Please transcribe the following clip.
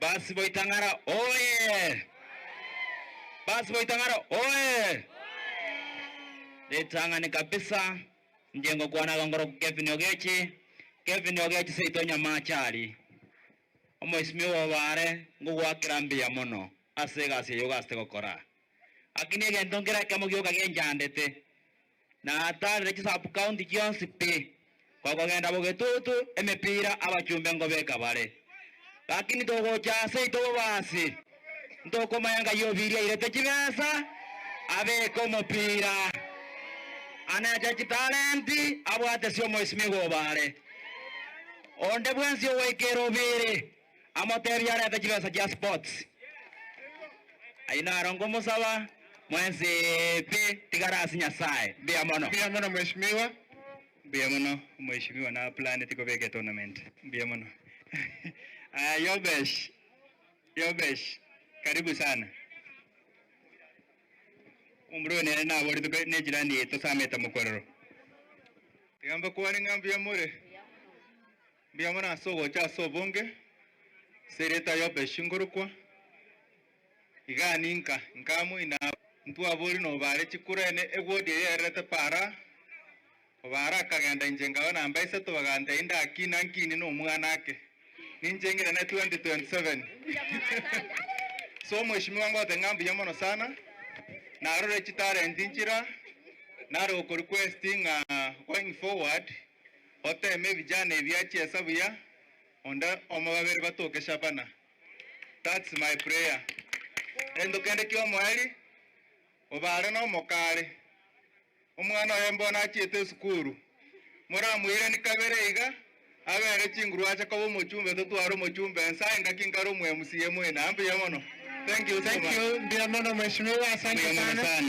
Basi boitang'ara oye! Basi boitang'ara oye! Ritang'ani kabisa inche ngokwana iga ngoroku Kevin Ogechi, Kevin Ogechi seito Nyamache aria. Omoisimia obo obaare ngogoakera mbuya mono ase egasi eye ogasete gokora. Lakini egento nkere ekemo gioka genchandete, natarire chisub county chionsi pi, kogogenda bogetutu emepira abachumbe nkobeka bare. Lakini togocha ase ito bobasi, ntokomanya ngai obiria airete chibesa abeke omopira. Aneche chitalenti abwate ase omoisimigwa obare. Onde bwensi ogoikera obiiri, amotebie arete chibesa chia sports. Ayio naro nkomosaba mwensi pi, tigara ase Nyasae. Mbuya mono. Mbuya mono mheshimiwa. Mbuya mono mheshimiwa na planeti kobeka etournament. Mbuya mono. Aya Yobesh, Yobesh, karibu sana. Omomura oyo nere naboretwe ne ejirani yaito Sameta mokorero. Tiga mbakwane ng'a mbuya more. Mbuya mono ase ogocha ase obonge, ase erieta Yobeshi nkorokwa. Igaa ninka, inka amo ina ntwabori nobare chikura ene egwodi eye ererete para. Obare akagenda inche nkaba namba isato bagantebia indakina nkini nomwana ake. Ninche ng'irane 2027. So omweshimiwa ngote ng'a mbuya mono sana, narore chitalenti nchira, nare goko request ng'a going forward, oteme ebijana ebi achiesa buya, onde omo babere batoke Shabana. That's my prayer. Egento kende kiomoerio, obare nomokare. Omwana oye mbono achiete esukuru, moramoiranie kabere iga, abere chinguru ache koba omochumbe totware omochumbe ense aye ngaki nkare omo MCA moino. Mbuya mono. Thank you so Thank much. you. Mbuya mono mheshimiwa, asante Mbuya mono sana. sana.